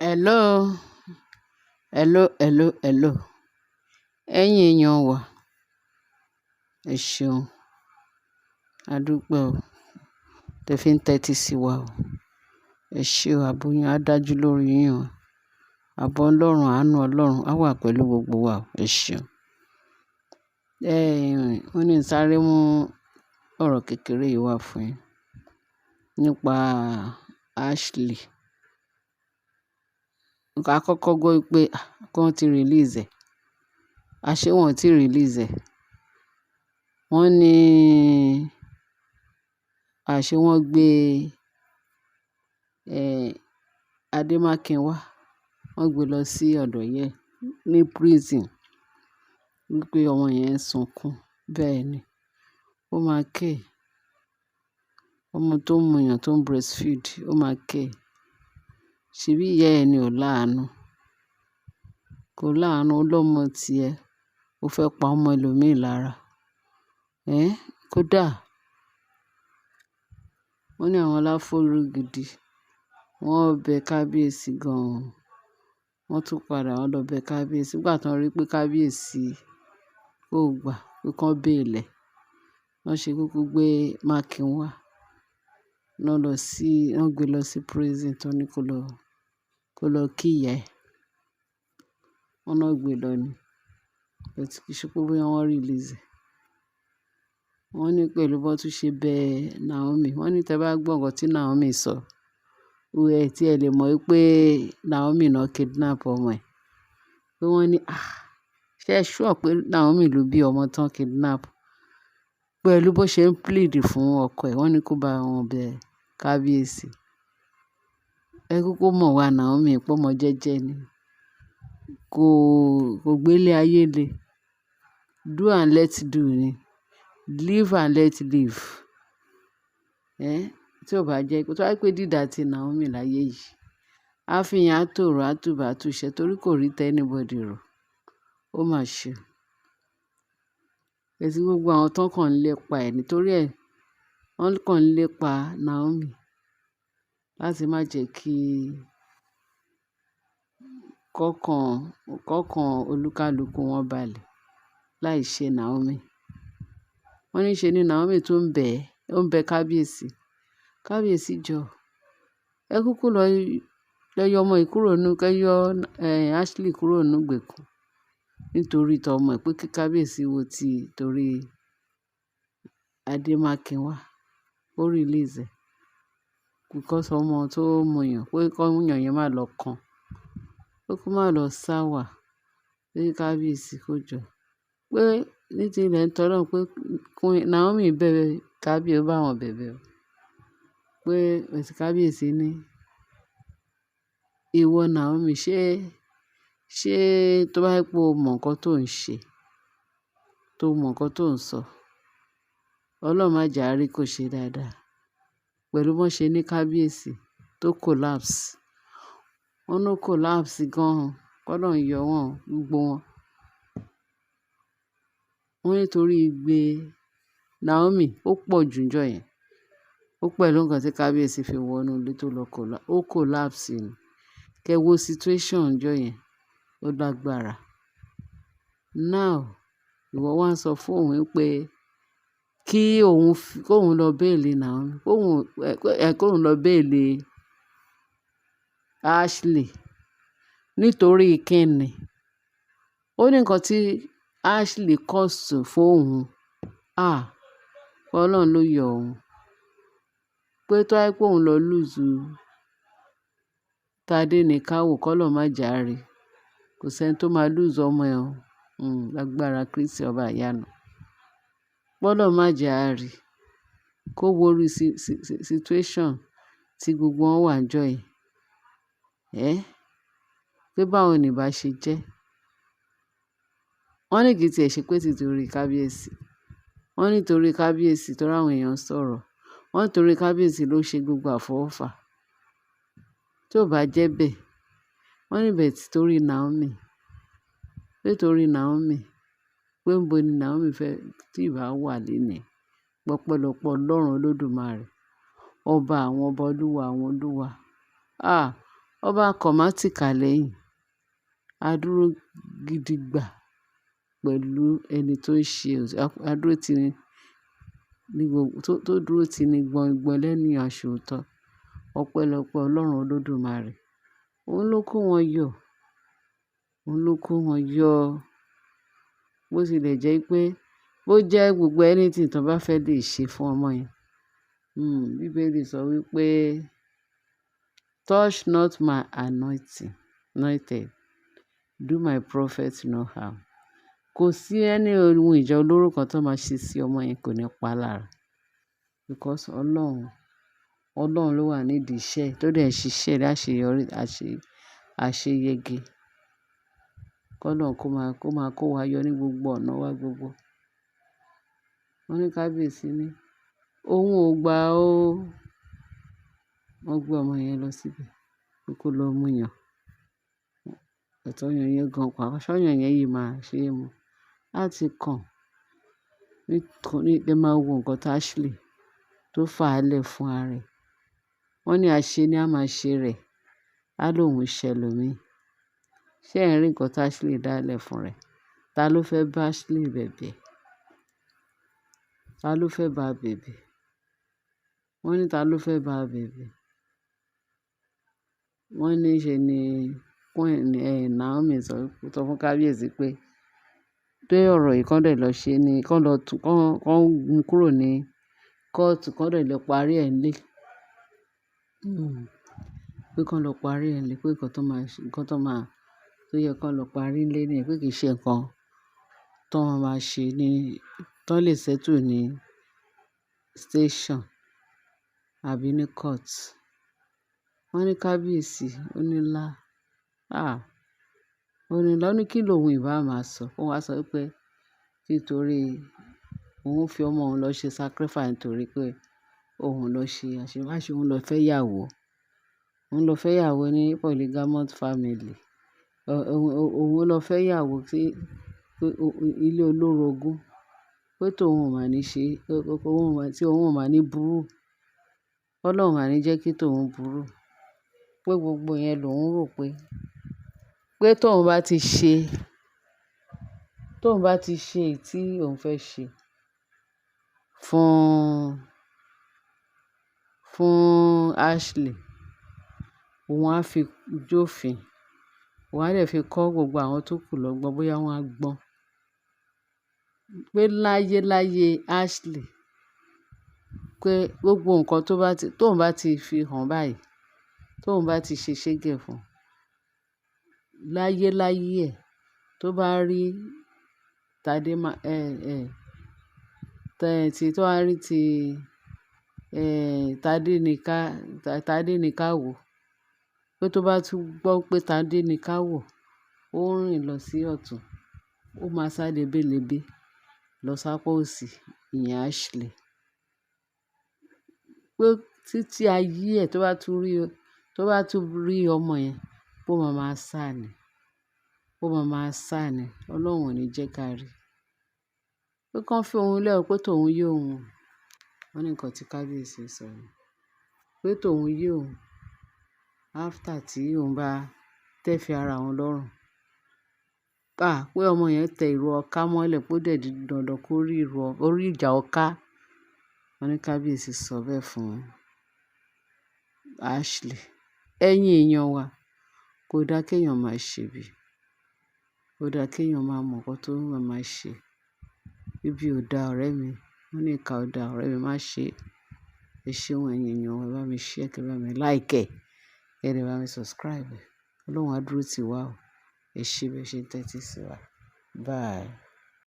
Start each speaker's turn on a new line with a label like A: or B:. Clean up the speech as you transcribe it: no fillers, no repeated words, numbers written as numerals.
A: Hello, hello, hello, hello. Ẹ̀yin èèyàn wa, ẹ ṣeun. A dúpẹ́ o. Tẹ fi ń tẹ́tí sí wa o. Ẹ ṣé o, ààbò yín á dájú lórí yín o. Ààbò Ọlọ́run, àánú Ọlọ́run á wà pẹ̀lú gbogbo wa o. Ẹ ṣeun. Wọ́n ní n sáré mú ọ̀rọ̀ kékeré yìí wá fún yín nípa Ashley. A kọ́kọ́ gbọ́ wípé kí wọ́n ti release ẹ̀. Àṣé wọn ò tí release ẹ̀. Wọ́n ní àṣé wọ́n gbé Adémákinwá, wọ́n gbé lọ sí ọ̀dọ̀ ìyá ẹ̀ ní prison. Wípé ọmọ yẹn ń sunkún. Bẹ́ẹ̀ ni, ó máa ké. Ọmọ tó ń muyàn, tó ń breastfeed, ó máa ké. Ṣèbí ìyá ẹ ni ò láàánú. Kò láàánú, ó lọ́mọ tí ẹ, ó fẹ́ pa ọmọ ẹlòmíì lára. Kódà. Wọ́n ní àwọn aláforúgidi, wọ́n bẹ kábíyèsí gan. Wọ́n tún padà wọ́n lọ bẹ kábíyèsí nígbà tí wọ́n rí pé kábíyèsí kò gbà pé kí wọ́n bail ẹ̀. Wọ́n ṣe kúkú gbé Mákinwá. Wọ́n lọ sí, wọ́n gbé lọ sí prison tó ní kó lọ kí ìyá ẹ̀. Wọ́n náà gbé lọ ni. But kì í ṣe pé bóyá wọ́n release ẹ̀. Wọ́n ní pẹ̀lú bó tún ṣe bẹ Naomi. Wọ́n ní tí ẹ bá gbọ́ nǹkan tí Naomi sọ, ẹ tí ẹ lè mọ̀ wípé Naomi náà kidnap ọmọ ẹ̀. Pé wọ́n ní, "Ah! Ṣé ẹ sure pé Naomi ló bí ọmọ tán kidnap?" Pẹ̀lú bó ṣe ń plead fún ọkọ ẹ̀, wọ́n ní kó bá wọn bẹ kábíyèsí. Ẹ kúkú mọ̀ wá Naomi pé ọmọ jẹ́jẹ́ ni. Kò gbé ilé ayé le. Do and let do ni. Live and let live. Tí ó bá jẹ́ pé, tó bá jẹ́ pé dídà tí Naomi láyé yìí, á fi yẹn á tòrò, á tùbà, á tùṣẹ́ torí kò rí tẹ́ anybody rò. Ó mà ṣe. Èsì gbogbo àwọn tó kàn ń lépa ẹ̀ nítorí ẹ, wọ́n kàn ń lépa Naomi láti má jẹ́ kí kọ́kàn olúkálùkù wọn balẹ̀ láì ṣe Naomi. Wọ́n ní ṣe ni Naomi tún ń bẹ̀, ó ń bẹ kábíyèsí. Kábíyèsí jọ̀. Ẹ kúkú lọ, lọ yọ ọmọ yìí kúrò nínú, kẹ́ yọ Ashley kúrò nínú ìgbèkùn nítorí tọmọ ẹ̀ pé kí kábíyèsí wo ti torí Adémákinwá ó release ẹ̀. Because ọmọ tó muyàn, pé kọ́yàn yẹn má lọ kan, pé kó má lọ sour, pé kí kábíyèsí kó jọ̀. Pé ní ti ilẹ̀ ń tọ́lọ́run pé Queen Naomi bẹ kábíyèsí, ó bá wọn bẹ̀bẹ̀ o. Pé but kábíyèsí ní, "Ìwọ Naomi, ṣé tó bá jẹ́ pé o mọ̀ nǹkan tó ń ṣe, tó mọ̀ nǹkan tó ń sọ, Ọlọ́run má jẹ á rí kò ṣe dáadáa." Pẹ̀lú bó ṣe ní kábíyèsí tó collapse. Wọ́n ló collapse gan, k'Ọlọ́run yọ wọ́n gbogbo wọn. Wọ́n nítorí igbe Naomi ó pọ̀ jù níjọ́ yẹn. Ó pẹ̀lú nǹkan tí kábíyèsí fi wọ inú ilé tó lọ ó collapse ni. Kẹ́ wo situation níjọ́ yẹn, ó lágbára. Now, ìwọ wá ń sọ fún òun pé kí òun, kó òun lọ bail Naomi, kó òun lọ bail Ashley nítorí kíni? Ó ní nǹkan tí Ashley cost fún òun. Ah! Ọlọ́run ló yọ òun. Pé tó bá jẹ́ pé òun lọ lose Tádéníkàwò, k'Ọlọ́run má jẹ á rí. Kò sí ẹni tó máa lose ọmọ ẹ o. Lágbára Kristi ọba ìyanu. K'Ọlọ́run má jẹ á rí. Kó wo orí situation tí gbogbo wọn wà níjọ́ yẹn. Pé báwo ni ìbá ṣe jẹ́. Wọ́n ní kì í tí ẹ ṣe pé títorí kábíyèsí. Wọ́n ní torí kábíyèsí torí àwọn èèyàn ń sọ̀rọ̀. Wọ́n ní torí kábíyèsí ló ṣe gbogbo àfọwọ́fà. Tí ó bá jẹ́ bẹ́ẹ̀, wọ́n ní but torí Naomi, pé torí Naomi, pé níbo ni Naomi fẹ́ tí ìbá wà lénìí. Ọpẹ́lọpẹ́ Ọlọ́run Olódùmarè, ọba àwọn ọba, olúwa àwọn olúwa. Ah! Ọba kọ̀mátìkà lẹ́yìn. A dúró gidigba pẹ̀lú ẹni tó ń ṣe, a dúró ti ní, ní gbogbo, tó dúró ti ní gbọngbọn lẹ́nu aṣòótọ́. Ọpẹ́lọpẹ́ Ọlọ́run Olódùmarè. Òun ló kó wọn yọ. Òun ló kó wọn yọ. Bó ti lè jẹ́ pé bó jẹ́ gbogbo anything tó bá fẹ́ lè ṣe fún ọmọ yẹn. Bíbélì sọ wípé "Touch not my anointing, anointed, do my prophet no harm." Kò sí ẹni ohun ìjà olóró kan tó máa ṣe sí ọmọ yẹn kò ní pa lára. Because Ọlọ́run, Ọlọ́run ló wà nídìí iṣẹ́ tó dẹ̀ ń ṣiṣẹ́ láṣeyọrí, àṣeyege. Kọ́lọ́run kó máa kó wa yọ ní gbogbo ọ̀nà wa gbogbo. Wọ́n ní kábíyèsí ní òun ò gbà ó. Wọ́n gbé ọmọ yẹn lọ síbẹ̀ pé kó lọ mú yàn. Ẹ̀tọ́ ọyàn yẹn gan pa. Ṣọ́yàn yẹn yìí máa ṣe é mu. Á ti kàn. Nítorí ẹ máa wo nǹkan tí Ashley tó fà á lẹ̀ fún ara rẹ̀. Wọ́n ní aṣe ni a máa ṣe rẹ̀. Á lóhùn ṣẹ lómi. Ṣé ẹ̀ ń rí nǹkan tí Ashley dá lẹ̀ fún rẹ̀? Ta ló fẹ́ bá Ashley bẹ̀bẹ̀? Ta ló fẹ́ bá bẹ̀bẹ̀? Wọ́n ní ta ló fẹ́ bá bẹ̀bẹ̀? Wọ́n ní ṣe ni Queen, Naomi sọ, sọ fún kábíyèsí pé ọ̀rọ̀ yìí kán dẹ̀ lọ ṣe ni, kán lọ tún, kán, kán mú kúrò ní kóòtù, kán dẹ̀ lọ parí ẹ̀ nílé. Pé kán lọ parí ẹ̀ nílé, pé nǹkan tó máa ṣe, nǹkan tó máa, tó yẹ kán lọ parí nílé ni, pé kì í ṣe nǹkan tó máa ṣe ní, tó lè settle ní station àbí ní court. Wọ́n ní kábíyèsí, ó ní lá. Ah! Ó ní lá, ó ní kí lòun ìbá máa sọ. Ó wá sọ wípé nítorí òun fi ọmọ òun lọ ṣe sacrifice nítorí pé òun lọ ṣe àṣemáṣe, òun lọ fẹ́ ìyàwó. Òun lọ fẹ́ ìyàwó ní polygamous family. Òun lọ fẹ́ ìyàwó sí ilé olórogún. Pé tóun ò máa ní ṣe, tí òun ò máa ní burú. Ọlọ́run máa ní jẹ́ kí tòun burú. Pé gbogbo yẹn lòun rò pé tóun bá ti ṣe, tóun bá ti ṣe èyí tí òun fẹ́ ṣe fún Ashley, òun á fi jófin. Òun á dẹ̀ fi kọ́ gbogbo àwọn tó kù lọ́gbọ́n bóyá wọ́n á gbọ́n. Pé láyé láyé Ashley, pé gbogbo nǹkan tó bá ti, tóun bá ti fi hàn báyìí, tóun bá ti ṣe ṣégè fún, láyé láyé ẹ̀, tó bá rí Tade má, tí tó bá rí ti, Tade ní ká, Tade ní ká wò. Pé tó bá tún gbọ́ pé Tade ní ká wò, ó ń rìn lọ sí ọ̀tún, ó máa sá lebélébe lọ sápọ̀ òsì, ìyẹn Ashley. Pé títí ayé ẹ̀ tó bá tún rí ọmọ yẹn, pé ó máa máa sá ni. Ó máa máa sá ni. Ọlọ́run ò ní jẹ́ ká rí. Pé kán fi òun lẹ́ o pé tòun yé òun. Wọ́n ní nǹkan tí kábíyèsí sọ ni. Pé tòun yé òun. After tí òun bá tẹ́ fi ara òun lọ́rùn. Ah! Pé ọmọ yẹn tẹ ìrù ọká mọ́lẹ̀ pé ó dẹ̀ di dandan kó rí ìrù, ó rí ìjà ọká. Wọ́n ní kábíyèsí sọ bẹ́ẹ̀ fún Ashley. Ẹ̀yin èèyàn wa, kò dá kí èèyàn máa ṣe bí. Kò dá kí èèyàn máa mọ̀ nǹkan tó máa máa ṣe. Ibi ò da ọ̀rẹ́ mi. Wọ́n ní ìka ò da ọ̀rẹ́ mi, má ṣe. Ẹ ṣeun ẹ̀yin èèyàn wa, ẹ bá mi share, kí ẹ bá mi like ẹ, kí ẹ dẹ̀ bá mi subscribe. Ọlọ́run á dúró ti wá o. Ẹ ṣé bí ẹ ṣe ń tẹ́tí sí wa. Bye.